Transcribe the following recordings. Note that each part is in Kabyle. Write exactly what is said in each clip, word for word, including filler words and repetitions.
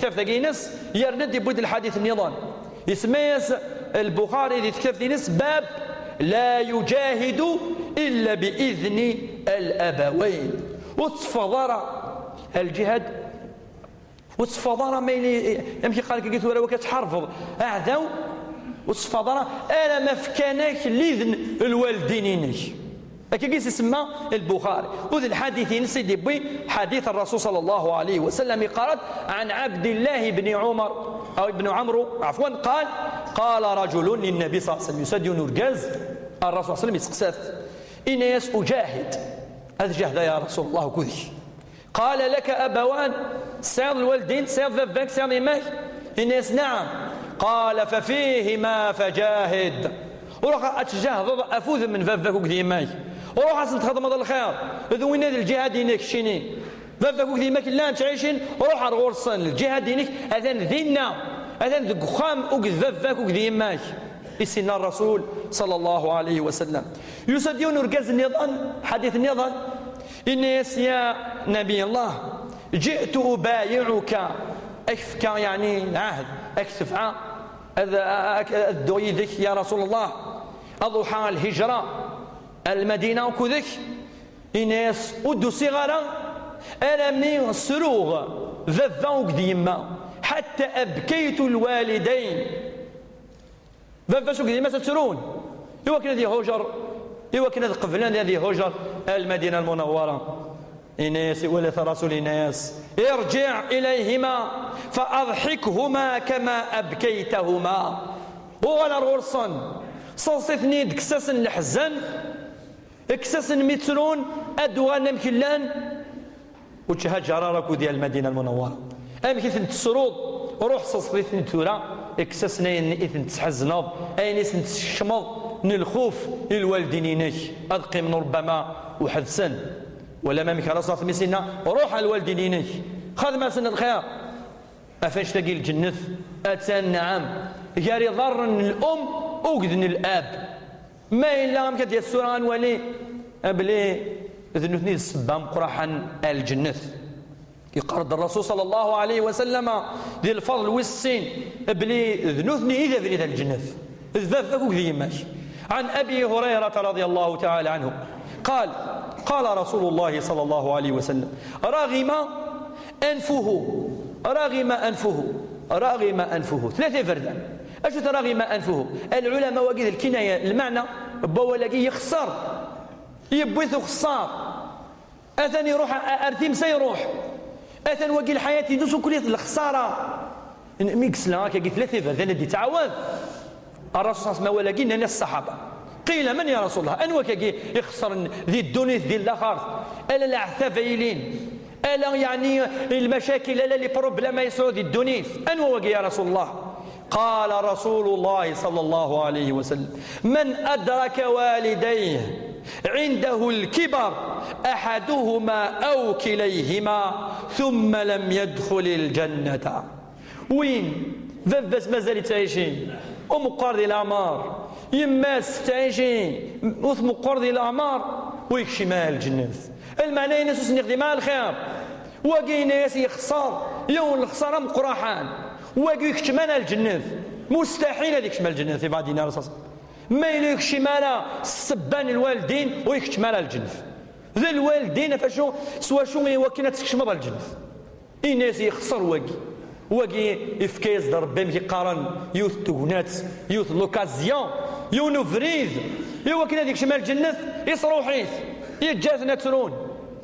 tektabt-agi-ines, yerna-d yewwi-d lḥadit nniḍen. Isemma-yas Lbuxari di tektabt-ines bab la yujahidu illa bi idni al-abawayn. Ur teffɣeḍ ara lǧihad, ur teffɣeḍ ara ma yili, amek iqqar-ak tura, wak ad tḥarbeḍ aɛdaw, ur teffɣeḍ ara alamma fkan-ak lidn lwaldin-inek. Akka i s-isemma Lbuxari. U d lḥadit-ines i d-yewwi ḥadit Rrasul ṣalla Llahu ɛalayhi wa sallam, iqqar-d: عن عبد الله بن عمر أو ابن عمرو عفوا قال: قال رجل للنبي صلى الله عليه وسلم. Yusa-d yiwen urgaz ar Rrasul ṣalla Llahu ɛalayhi wa sallam, yesteqsa-t, yenna-yas: أجاهد, ad jahdeɣ ya Rasul Llah akked-k. قال: لك أبوان, tesɛiḍ lwaldin, tesɛiḍ baba-k, tesɛiḍ yemma-k? Yenna-yas: نعم. قال: ففيهما فجاهد. Ruḥ ad tjahdeḍ ɣef udem n baba-k akked yemma-k. Ruḥ ad sen-txedmeḍ lxir. D winna d lǧihad-inek keččini. Baba-k akked yemma-k llan ttɛicin, ruḥ ar ɣur-sen. Lǧihad-inek atan dinna, atan deg uxxam akked baba-k akked yemma-k. I s-yenna Rrasul ṣalla Llahu ɛalayhi wa sallam. Yusa-d yiwen urgaz nniḍen, ḥadit nniḍen, yenna-yas: يا نبي الله, جئت أبايعك, ad k-fkeɣ, yeɛni, lɛahd, ad k-tebɛeɣ, ad, ad, ad dduɣ yid-k, ya Rasul Llah, ad ruḥeɣ ɣer lhijra, ar Lmadina akked-k. Yenna-yas: ur d-usiɣ ara alammi sruɣ baba akked yemma, حتى أبكيت الوالدين. Baba-s akked yemma-s ad ttrun i wakken ad ihujer, i wakken ad qeblen ad ihujer ar Lmadina Lmunawwara. Yenna-yas, iwala-t Rrasul, yenna-yas: ارجع إليهما فأضحكهما كما أبكيتهما. Uɣal ar ɣur-sen, seḍs-iten-id, kkes-asen leḥzen, kkes-asen mi ttrun, ad d-uɣalen amek llan. Ur tthaǧǧar ara akked di Lmadina Lmunawwara. Amek i ten-tessruḍ? Ruḥ seḍs-iten-id tura, kkes-asen ayen i ten-tesḥezneḍ, ayen i sen-teskecmeḍ n lxuf i lwaldin-inek, ad qqimen rubbama weḥd-sen. Wala ma amek ara ṣṣaḥ mi s-inna: ruḥ ar lwaldin-inek, xdem-asen lxir. Af annect-agi, lǧennet attan, nɛam, gar iḍarren n l-um akked n l-ab. Ma yella amek ad d-yas tura ad nwali, abli d nutni d ssebba meqqraḥen ar lǧennet. Yeqqar-d Rrasul ṣalla Llahu ɛalayhi wa sallam di Lfaḍl wis sin, abli d nutni i d abrid ar lǧennet, d baba-k akked yemma-k. عن أبي هريرة رضي الله تعالى عنه قال: قال رسول الله صلى الله عليه وسلم: رغم أنفه، رغم أنفه، رغم أنفه. Tlata iberdan. Acu-t رغم أنفه? Lɛulama, wagi d lkinaya, lmeɛna n wawal-agi, yexṣer, yewwi-t uxeṣṣar. Atan iruḥ a-, ar times iruḥ. Atan wagi lḥayat-ines ukul-it lexṣara. N-, mi yesla akkagi tlata iberdan ad d-yettɛawad, Rrasul ṣalla Llahu ɛalayhi wa sallam, wawal-agi, nnan-as ṣṣaḥaba: قيل: من يا رسول الله؟ Anwa akkagi ixeṣren di ddunit, di llaxert? Ala leɛtab ay ilin, ala, yeɛni, lmacakil, ala les problèmes ay yesɛu di ddunit. Anwa wagi, ya Rasul Llah? قال رسول الله صلى الله عليه وسلم: من أدرك والديه عنده الكبر أحدهما أو كليهما ثم لم يدخل الجنة. Win baba-s mazal-it ɛicin, ur meqqer di leɛmer, yemma-s tettɛici, ur tmeqqer di leɛmer, ur yekcim ara lǧennet. Lmeɛna-ines ur sen-yexdim ara lxir. Wagi yenna-yas yexṣer yiwen lexṣara meqqraḥen. Wagi ur yekcim ara lǧennet. Mustaḥil ad yekcem lǧennet, ibɛed-ina Rrasul. Ma yella ur yekcim ara s ssebba n lwaldin, ur yekcim ara lǧennet. D lwaldin, ɣef wacu, s wacu i wakken ad tkecmeḍ lǧennet. Ini-as yexṣer wagi. Wagi ifka-yas-d Rebbi, amek i qqaren, yiwet n tegnat, yiwet n l'occasion, yiwen ubrid, i wakken ad yekcem ar lǧennet, isruḥ-it, yeǧǧa-ten ad ttrun,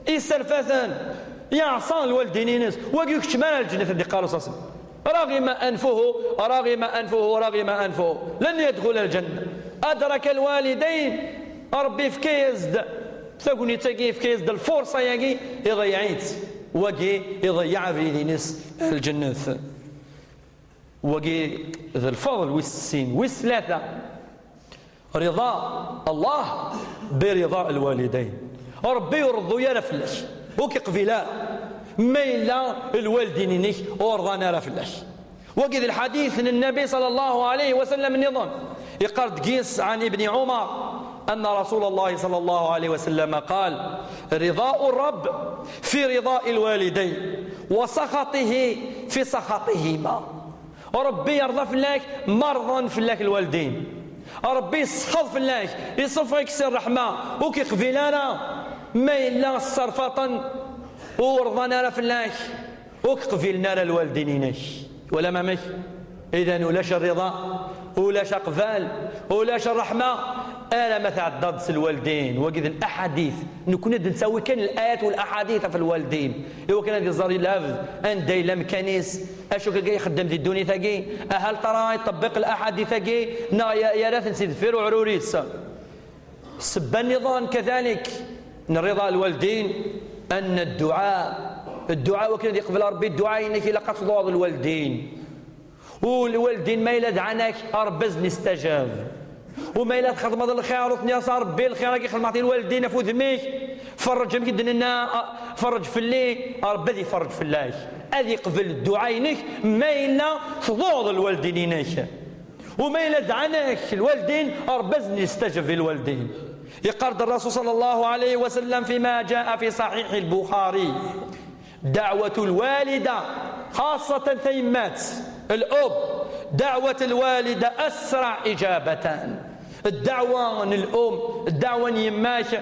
isserf-aten, yeɛṣa lwaldin-ines. Wagi ur yekcim ara ar lǧennet, ad d-iqqar usasen. رغم أنفه، رغم أنفه، رغم أنفه، لن يدخل الجنة. أدرك الوالدين، Rebbi yefka-yas-d tagnit-agi, yefka-yas-d lfurṣa-yagi, iḍeyyeɛ-itt. Wagi iḍeyyeɛ abrid-ines ar lǧennet. Wagi d lfeḍl wis sin, wis tlata. رضا الله برضا الوالدين. Rebbi ur iṛeḍḍu ara fell-ak, ur k-iqbil ara, ma yella lwaldin-inek ur rḍan ara fell-ak. Wagi d lḥadit n Nnabi صلى الله عليه وسلم nniḍen. Yeqqar-d deg-s عن ابن عمر أن رسول الله صلى الله عليه وسلم قال: رضاء الرب في رضاء الوالدين، وسخطه في سخطهما. Ṛebbi yerḍa fell-ak ma rḍan fell-ak lwaldin. Ṛebbi yessexḍ fell-ak, yessufeɣ-ik si ṛṛeḥma, ur k-iqbil ara. Ma yella sserfaṭen, ur rḍan ara fell-ak, ur k-qbilen ara lwaldin-inek. Wala mamek? Idan ulac rriḍa, ulac aqbal, ulac ṛṛeḥma, ala ma tɛeddaḍ s lwaldin. Wagi d laḥadit. Nekni ad d-ntawi kan layat u laḥadit ɣef lwaldin, iwakken ad iẓer lɛebd anda yella amkan-is, acu akka ixeddem di ddunit-agi, ahal tara iṭebbiq laḥadit-agi, neɣ ya-, yerra-ten si deffir uɛrur-is. Ssebba nniḍen kadalik n rriḍa n lwaldin, anna dduɛa, dduɛa, wakken ad iqbel Ṛebbi dduɛa-inek, ilaq ad tḍuɛeḍ lwaldin. U lwaldin ma yella dɛan-ak, Ṛebbi ad sen-istajab. U ma yella txedmeḍ lxir, u tenniḍ-as: "A Ṛebbi, lxir-agi xedmeɣ-t i lwaldin ɣef udem-ik, ferreǧ, amek i d-nenna, a, ferreǧ fell-i", Ṛebbi ad iferreǧ fell-ak. Ad iqbel dduɛa-inek ma yella tḍuɛeḍ lwaldin-inek. U ma yella dɛan-ak lwaldin, Ṛebbi ad sen-istajab i lwaldin. Yeqqar-d Ṛṛasul صلى الله عليه وسلم فيما جاء في صحيح البخاري: دعوة الوالدة، خاصة tayemmat, الأم، دعوة الوالدة أسرع إجابة. Ddeɛwa n lum, ddeɛwa n yemma-k,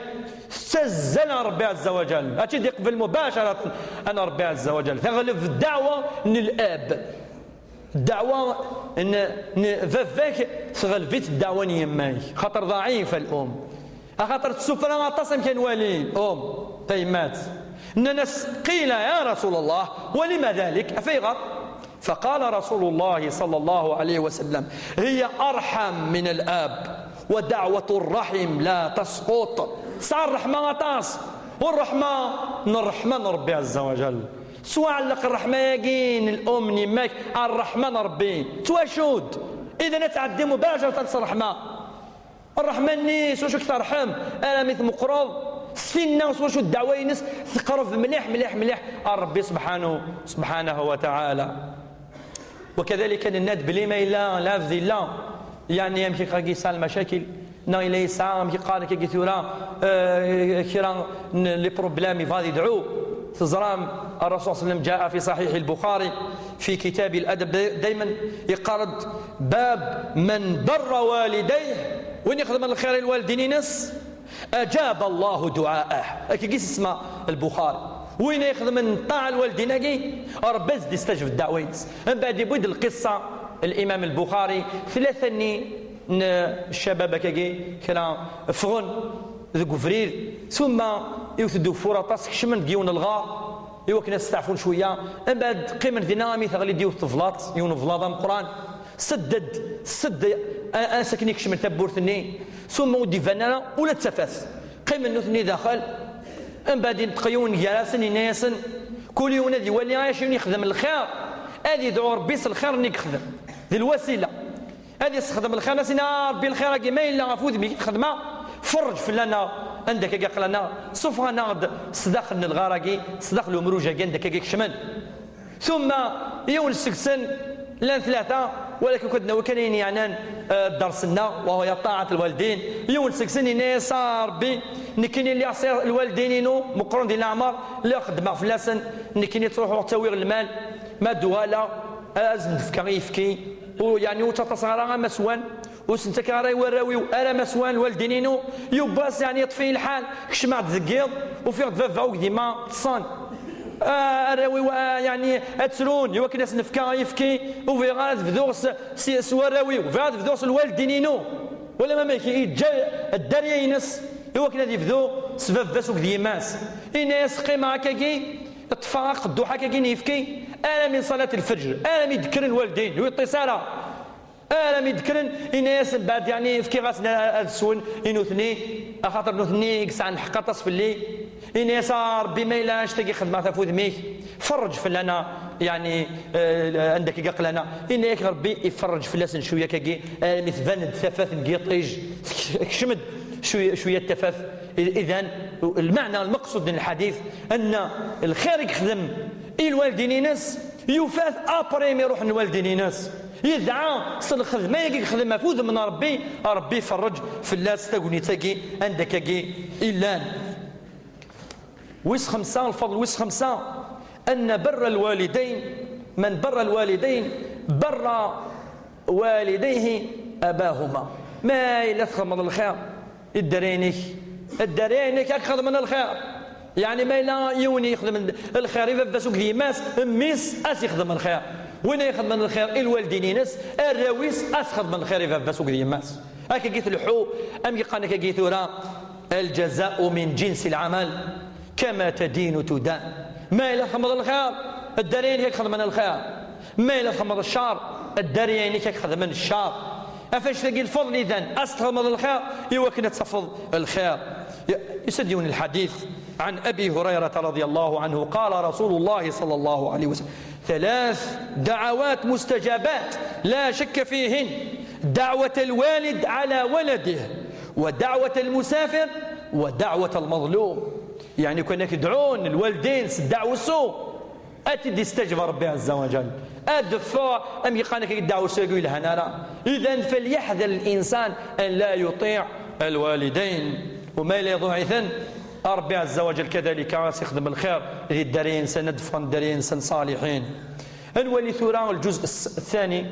tettazzal ɣer Ṛebbi ɛezza wa jall. Ad tt-id-iqbel mubacaraten ɣer Ṛebbi ɛezza wa jall. Teɣleb ddeɛwa n lab. Ddeɛwa n, n baba-k tɣelb-itt ddeɛwa n yemma-k. Xaṭer ḍɛif lum. Axaṭer tessufra aṭas, amek ad nwali lum, tayemmat. Nnan-as: "قيل يا رسول الله، ولم ذلك؟" Af ayɣer? فقال رسول الله صلى الله عليه وسلم: "هي أرحم من الأب، ودعوة الرحم لا تسقط." Tesɛa ṛṛeḥma aṭas, u ṛṛeḥma n ṛṛeḥma n Ṛebbi ɛezza wa jall. Tettwaɛelleq ṛṛeḥma-agi n lum, n yemma-k, ar ṛṛeḥma n Ṛebbi. Tettwacudd. Idan ad tɛeddi mubacaraten s ṛṛeḥma. Ṛṛeḥma-nni s wacu k-terḥem, armi tmeqqreḍ, s tinna s wacu ddeɛwa-ines teqreb mliḥ, mliḥ, mliḥ ar Ṛebbi subḥanu-, subḥanahu wa taɛala. Wakadalika nenna-d belli ma yella lɛebd yella, yeɛni amek akka yesɛa lmacakil, neɣ yella yesɛa, amek yeqqar akka tura, eh, kra n les problèmes, yebɣa ad yedɛu. Teẓram, الرسول صلى الله عليه وسلم جاء في صحيح البخاري في كتاب الأدب، دايما يقال: "باب من بر والديه", win ixedmen lxir i lwaldin-ines, "أجاب الله دعاءه". Akka i s-isemma Lbuxari. Win ixedmen ṭṭaɛa lwaldin-agi, Ṛebbi ad s-d-istajeb ddeɛwa-ines. Mbeɛd yewwi-d lqissa Limam Lbuxari, tlata-nni n ccabab akkagi, kra ffɣen deg ubrid, summa iwet-d ugeffur aṭas, kecmen deg yiwen n lɣar, iwakken ad steɛfun cwiya, mbeɛd qqimen dinna, ami teɣli-d yiwet teblaṭ, yiwen ublaḍ ameqqran, sedd-d, sedd, a-, as akken i kecmen tawwurt-nni, summa ur d-iban ara ula d tafat. Qqimen nutni daxel, mbeɛd inṭeq yiwen gar-asen, yenna-yasen: "Kul yiwen ad iwali acu i yexdem lxir, ad idɛu Ṛebbi s lxir-nni i yexdem." D lwasila. Ad yessexdem lxir, as-ini: "A Ṛebbi, lxir-agi ma yella ɣef wudem-ik i t-xedmeɣ, ferreǧ fell-aneɣ, anda akka i aql-aneɣ, sufeɣ-aneɣ-d sdaxel n lɣar-agi, sdaxel umruj-agi, anda akka i kecmen." Summa, yiwen seg-sen, llan tlata, walakin kan ad nawi kan ayen yeɛnan, eh, dders-nneɣ, wa huwa ṭaɛat lwaldin. Yiwen seg-sen yenna-yas: "A Ṛebbi, nekkini lliɣ sɛiɣ lwaldin-inu meqqren di leɛmer, lliɣ xeddmeɣ fell-asen, nekkini ttruḥuɣ ttawiɣ lmal, ma d-uɣaleɣ, ad sen-d-fkeɣ ayefki, u yeɛni ur ttaṭaseɣ ara ama swan, ur sen-ttakeɣ ara i warraw-iw, ara ma swan lwaldin-inu." Yiwwas, yeɛni, yeṭṭef-iyi lḥal, kecmeɣ-d deg yiḍ, ufiɣ-d baba akked yemma ṭṭsen. Ah, arraw-iw, ah, yeɛni, ad ttrun, iwakken ad sen-fkeɣ ayefki, ur bɣiɣ ara ad bduɣ s, s, s warraw-iw, bɣiɣ ad bduɣ s lwaldin-inu. Wala ma amek, yeǧǧa dderya-ines iwakken ad yebdu s baba-s akked yemma-s. Yenna-yas: "Qqimeɣ akkagi, ṭṭfeɣ aqedduḥ akkagi n yefki, armi n ṣalat lfeǧr, armi d-kkren lwaldin, ur yeṭṭis ara." Armi d-kkren, yenna-yasen: "Mbeɛd, yeɛni, fkiɣ-asen a-, ad swen i nutni, axaṭer nutni i yesɛan lḥeqq aṭas fell-i." Yenna-yas: "A Ṛebbi, ma yella annect-agi xedmeɣ-t ɣef wudem-ik, ferreǧ fell-aneɣ, yeɛni, eh, anda akka i aql-aneɣ." Yenna-yak Ṛebbi iferreǧ fell-asen cwiya akkagi, armi tban-d tafat n yiṭij, tekcem-d cwiya, cwiya n tafat. I-, idan, lmeɛna, lmeqsud n lḥadit, anna lxir i yexdem i lwaldin-ines, yufa-t après mi ruḥen lwaldin-ines. Yedɛa s lxedma-agi yexdem ɣef wudem n Ṛebbi, Ṛebbi iferreǧ fell-as tagnit-agi anda akkagi i llan. Wis xemsa, lfeḍl wis xemsa, anna berra lwalidayn من بر الوالدين بر والديه أباهما. Ma yella txedmeḍ lxir i dderya-inek, dderya-inek ad k-xedmen lxir. Yeɛni ma yella yiwen yexdem lxir i baba-s akked yemma-s, mmi-s ad s-ixdem lxir. Win ixedmen lxir i lwaldin-ines, arraw-is ad s-xedmen lxir i baba-s akked yemma-s. Akkagi tleḥḥu, amek i qqaren akkagi tura, الجزاء من جنس العمل، كما تدين تدان. Ma yella txedmeḍ lxir, dderya-inek ad k-xedmen lxir. Ma yella txedmeḍ ccer, dderya-inek ad k-xedmen ccer. Ɣef wannect-agi lfeḍl idan, ad s-txedmeḍ lxir i wakken ad tafeḍ lxir. Yusa-d yiwen lḥadit عن أبي هريرة رضي الله عنه قال رسول الله صلى الله عليه وسلم: ثلاث دعوات مستجابات لا شك فيهن: دعوة الوالد على ولده، ودعوة المسافر، ودعوة المظلوم. Yeɛni kan ad k-dɛun lwaldin s ddeɛwessu, ad t-id-istajeb Ṛebbi ɛezza wa ǧal. Ad d-teffeɣ, amek i qqaren akka, ddeɛwessu-agi ur yelhan ara. إذن فليحذر الإنسان أن لا يطيع الوالدين. U ma yella iḍuɛ-iten, Ṛebbi ɛezza wa ǧal kadalika ad s-ixdem lxir di dderya-nsen, ad d-ffɣen dderya-nsen ṣaliḥin. Ad nwali tura lǧuz s-, الثاني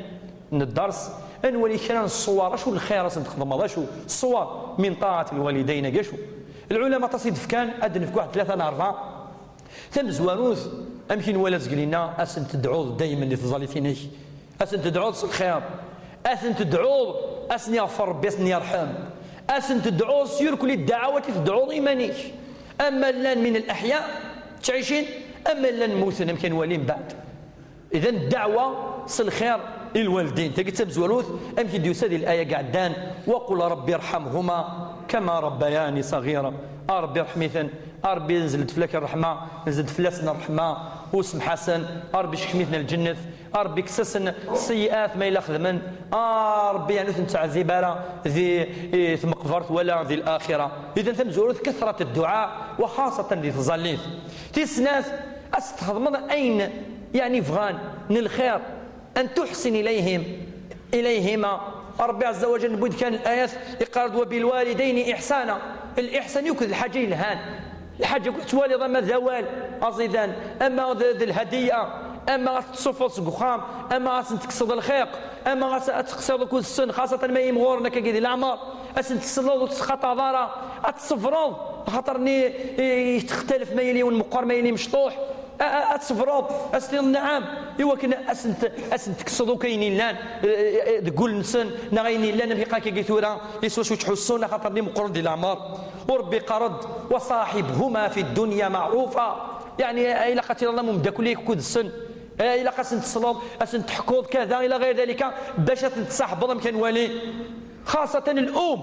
n dders, ad nwali kra n ṣṣwar, acu n lxir ad sen-txedmeḍ, acu ṣṣwar من طاعة الوالدين, acu. Lɛulama aṭas i d-fkan, ad d-nefk waḥed tlata neɣ rebɛa. Tamezwarut, amek i nwala zgelina, ad sen-tedɛuḍ daymen di tẓallit-inek, ad sen-tedɛuḍ s lxir, ad sen-tedɛuḍ ad sen-iɣfer Ṛebbi, ad sen-irḥem, ad sen-tedɛuḍ s yurkul i ddeɛwat i tedɛuḍ iman-ik, ama llan من الأحياء ttɛicin, ama llan mmuten, amek i nwali mbeɛd. إذن ddeɛwa s lxir i lwaldin. Tagi d tamezwarut, amek i d-yusa di laya iɛeddan: وقل رب ارحمهما كما ربياني صغيرا. A Ṛebbi, rḥem-iten, a Ṛebbi, nzel-d fell-ak ṛṛeḥma, nzel-d fell-asen ṛṛeḥma, u semḥ-asen, a Ṛebbi, sekcem-iten lǧennet, a Ṛebbi, kkes-asen sseyyi'at ma yella xedmen, a Ṛebbi, yeɛni ur ten-ttɛezzib ara di, i tmeqbert wala di laxira. إذن tamezwarut, كثرة الدعاء، وخاصة di tẓallit. Tis snat, ad s-txedmeḍ ayen, yeɛni, bɣan n lxir, أن تحسن إليهم، إليهما. Ṛebbi ɛezza wa ǧal, newwi-d kan layat, iqqar-d: وبالوالدين إحسانا. Liḥsan akked lḥaǧa yelhan. Lḥaǧa akked twaliḍ, ama d awal aẓidan, ama d, d lhadiyya, ama ad t-tessufeḍ seg uxxam, ama ad sen-tekkseḍ lxiq, ama ad, ad teqsiḍ akked-sen, xaṣatan ma imɣuren akkagi di leɛmer, ad sen-tesleḍ ur tesxaṭaḍ ara, ad tṣebreḍ, axaṭer-nni i, i textalef ma yili yiwen meqqer, ma yili mecṭuḥ. A-, a-, ad tṣebreḍ, ad s-tiniḍ nɛam, i wakken ad sen-t-, ad sen-tekkseḍ akk ayen yellan, eh, eh, deg wul-nsen, neɣ ayen yellan, amek iqqar akkagi tura, i s wacu ttḥussun, axaṭer-nni meqqren di leɛmer. U Ṛebbi iqqar-d: وصاحبهما في الدنيا معروفا. Yeɛni, eh, ilaq ad tiliḍ am umeddakel-ik akked-sen. Eh, ilaq ad sen-tesleḍ, ad sen-teḥkuḍ kada, ila ɣayr dalika, bac ad ten-tṣaḥbeḍ, amek ad nwali. Xaṣatan l-um,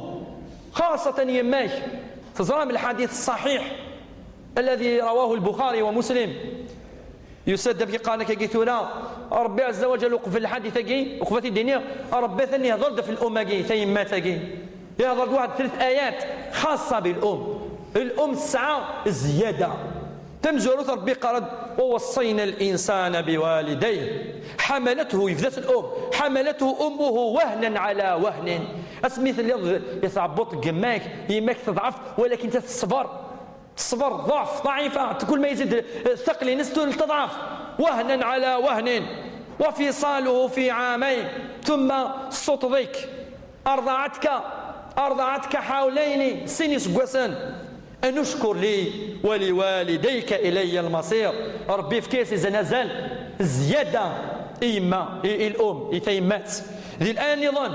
xaṣatan yemma-k. Teẓram lḥadit ṣṣaḥiḥ الذي رواه البخاري ومسلم. Yusa-d amek i qqaren akkagi tura, Ṛebbi ɛezza wa ǧal, uqbel lḥadit-agi, uqbel ad t-id-iniɣ, Ṛebbi atan ihdeṛ-d ɣef l-um-agi, tayemmat-agi. Ihdeṛ-d waḥed tlet ayat xaṣṣa bi l-um. L-um tesɛa zzyada. Tamezwarut, Ṛebbi iqqar-d: ووصينا الإنسان بوالديه حملته، yebda-t l-um, حملته أمه وهنا على وهن. Asmi telliḍ i tɛebbuḍt n yemma-k, yemma-k teḍɛef, walakin ta teṣber. Teṣber, ḍeɛf, ḍɛifa, kul ma yezid, eh, ثقل-ines tul teḍɛef. وهنا على وهن وفصاله في عامين. Tumma tessuṭṭeḍ-ik, أرضعتك، أرضعتك حولين, sin iseggasen. أن اشكر لي ولوالديك إلي المصير. Ṛebbi yefka-yas izan azal zzyada i yemma, i, i l-um, i tayemmat. Di laya nniḍen: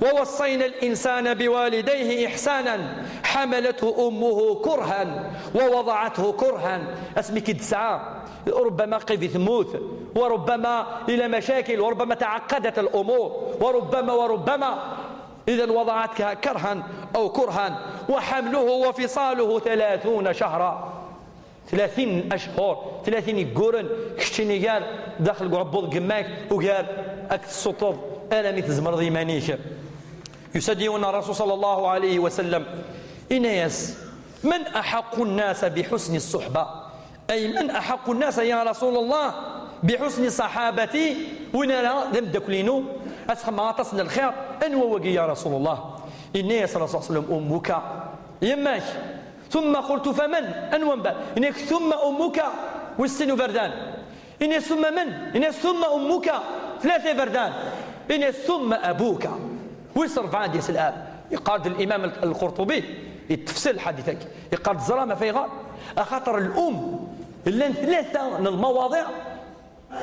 ووصينا الإنسان بوالديه إحسانا حملته أمه كرها ووضعته كرها. Asmi k-id-tesɛa, ربما qib i temmut, وربما إلى مشاكل، وربما تعقدت الأمور، وربما، وربما. إذن وضعتك كرها أو كرها، وحمله وفصاله ثلاثون شهرا. Tlatin ashhur, tlatin yegguren, keččini gar daxel deg uɛebbuḍ n yemma-k, ugar ad k-tessuṭṭeḍ armi tzemreḍ iman-ik. Yusa-d yiwen Ṛṛasul صلى الله عليه وسلم, yenna-yas: من أحق الناس بحسن الصحبة؟ أي من أحق الناس يا رسول الله بحسن صحابتي؟ Win ara d ameddakel-inu, ad s-xedmeɣ aṭas n lxir, anwa wagi ya Rasul Allah? Yenna-yas Ṛṛasul صلى الله عليه وسلم: أمك, yemma-k. ثم قلت: فمن؟ Anwa mbeɛd? Yenna-yak: ثم أمك. Wis sin uberdan. Ini-as: "Summa man?" Ini-as: "Summa ummuka." Tlata iberdan. Ini-as: "Summa abuka." Wis rebɛa ad d-yas lab. Yeqqar-d limam Al-Qurṭubi, yettefsir lḥadit-agi, yeqqar-d: "Ẓram ɣef ayɣer? Axaṭer lum llan tlata n lmawaḍiɛ,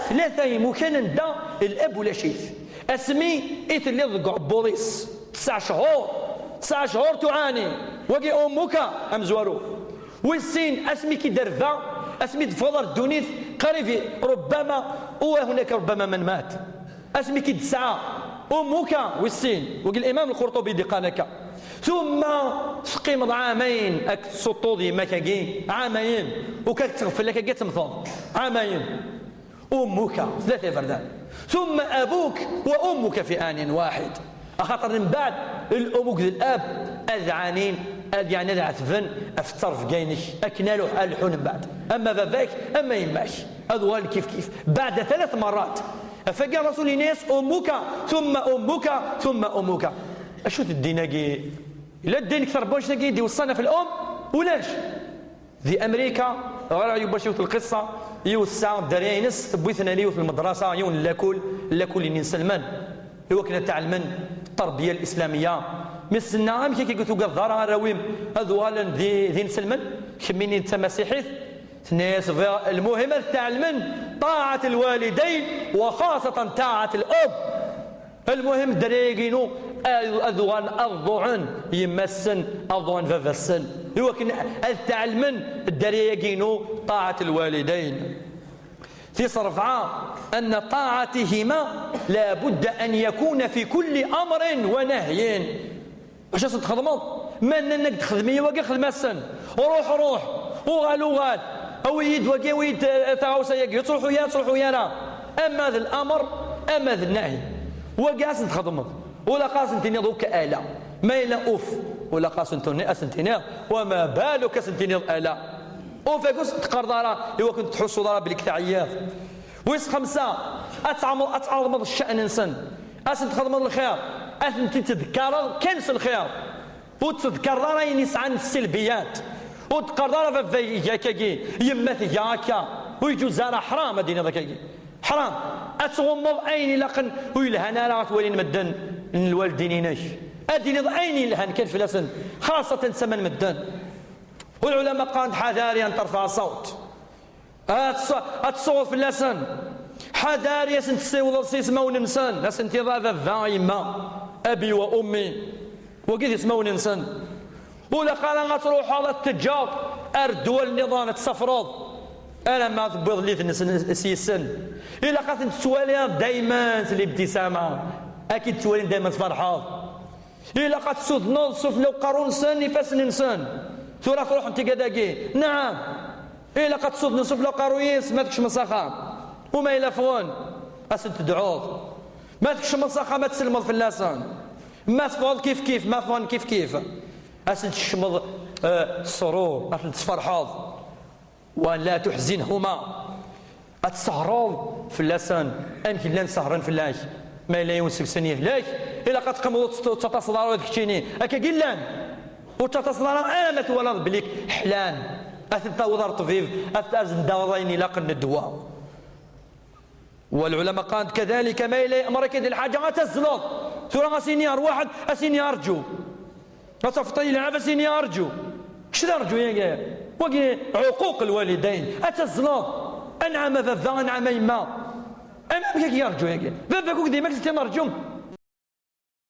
tlata imukan anda lab ulac-it. Asmi i telliḍ deg uɛebbuḍ-is tesɛa cchur, tesɛa cchur tuɛani, wagi ummuka amezwaru. Wis sin, asmi k-id-terba, asmi d-teffɣeḍ ar ddunit, qrib, rubbama, u hunaka rubbama man mat. Asmi k-id-tesɛa ummuka, wis sin, wagi limam Al-Qurṭubi d-iqqaren akka. Tumma teqqimeḍ ɛamayen ad k-tessuṭṭuḍ yemma-k-agi, ɛamayen, u k-ad teɣfel akka ad temmteḍ, ɛamayen." Ummuka, tlata iberdan. Tumma abuk wa ummuka fi anin waḥid. Axaṭer mbeɛd, lum akked lab ad ɛanin, ad, yeɛni, ad ɛetben ɣef ttrebga-inek, akken ad lḥun mbeɛd. Ama baba-k, ama yemma-k, ad uɣalen kif kif. Beɛda tlath merrat. Ɣef wagi Rasul yenna-yas: "Ummuka, tumma ummuka, tumma ummuka." Acu-t ddin-agi? Yella ddin kter n wannect-agi i d-iweṣṣan ɣef lum? Ulac. Di Amrika, ɣer yiwet n lqissa, yiwet tesɛa dderya-ines, tewwi-ten ar yiwet n lmedrasa, yiwen n lakul, lakul n inselmen, i wakken ad tɛelmen tterbiya lislamiyya. Mi s-tenna: "Amek akka ur tugadeḍ ara arraw-im ad uɣalen d, d inselmen? Kemmini d tamasiḥit." Tenna-yas: "Bɣiɣ, lmuhim ad tɛelmen ṭaɛat lwalidayn, wa xaṣatan ṭaɛat lum." Lmuhim, dderya-agi-inu ad, ad uɣalen ad ḍuɛen yemma-tsen, ad ḍuɛen baba-tsen, i wakken ad tɛelmen dderya-agi-inu ṭaɛat lwalidayn. Tis rebɛa, anna ṭaɛatihima labudda an yakuna fi kulli amrin wa nahyin. Acu ad txedmeḍ? Ma nnan-ak-d: "Xdem-iyi wagi, xdem-asen. Ruḥ, ruḥ. Uɣal, uɣal. Awi-yi-d wagi, awi-yi-d, eh, taɣawsa-yagi. Ur ttruḥu ara, ur ttruḥu ara." Ama d lamer, ama d nnahi. Wagi ad sen-txedmeḍ. Ur ilaq ad sen-tiniḍ: "Ukk ala." Ma yella uf, ur ilaq ad sen-tini-, ad sen-tiniḍ: "Wa ma baluk ad sen-tiniḍ ala." Uf, ur sen-teqqareḍ ara, i wakken ur tettḥussuḍ ara belli teɛyiḍ. Wis xemsa, ad tɛamleḍ, ad tɛeḍmeḍ ccan-nsen. Ad sen-txedmeḍ lxir, ad ten-id-tḍekkareḍ kan s lxir. Ur tettḍekkareḍ ara ayen yesɛan sselbiyat. Ur teqqareḍ ara: "Baba iga akkagi, yemma tga akka." Ur yeǧuz ara, ḥram ad d-tiniḍ akkagi. Ḥram. Ad tɣummeḍ ayen ilaqen ur yelhan ara ad t-walin medden n lwaldin-inek. Ad d-tiniḍ ayen yelhan kan fell-asen, xaṣṣatan s aman medden. Ulɛulama qqaren-d: "Ḥadari an terfaɛ ṣṣawt." Ad tṣ-, ad tṣuɣeḍ fell-asen. Ḥadari ad sen-tessiwleḍ s yismawen-nsen, ad sen-tiniḍ: "A baba, a yemma, abi wa ummi." Wagi d ismawen-nsen. Ur ilaq ara ad truḥeḍ ad t-teǧǧeḍ ar ddwal nniḍen ad tsafreḍ, alamma tewwiḍ llit-nsen s yis-sen. Ilaq ad ten-tettwaliḍ dayman s libtisama, ad k-id-ttwalin dayman tferḥeḍ. Ilaq ad tessudneḍ sufella uqerru-nsen ifassen-nsen. Tura truḥ n tigad-agi. Naɛam. Ilaq ad tessudneḍ sufella uqerru-is ma tkecmeḍ s axxam. U ma yella ffɣen, ad sen-tedɛuḍ. Ma tkecmeḍ s axxam, ad tselmeḍ fell-asen. Ma teffɣeḍ kif kif, ma ffɣen kif kif. Ad sen-tkecmeḍ, eh, ṣṣrur, ad ten-tesferḥeḍ. Wa la tuḥzinhuma. Ad tesehreḍ fell-asen, amek llan sehṛen fell-ak. Ma yella yiwen seg-sen yehlek, ilaq ad teqqimeḍ ur tt-, ur tettaṭaseḍ ara ula d keččini. Akkagi llan. Ur tettaṭaseḍ ara, alamma twalaḍ belli ḥlan. Ad ten-tawiḍ ar ṭṭbib, ad ten-, ad sen-d-tawiḍ ayen ilaqen n ddwa. Walɛulama qqaren-d kadalika, ma yella yeɛmer-ik-id lḥaǧa, ad tazzleḍ. Tura ad s-ini ar waḥed, ad s-ini arǧu. Ad tafeḍ yelɛeb, ad s-ini arǧu. Kečč d arǧu yagi. Wagi ɛuquq lwalidayn. Ad tazzleḍ. Anɛam a baba, anɛam a yemma. Am-, amek ad k-yarǧu yagi? Baba-k ur k-d-yenni ad s-tiniḍ arǧu?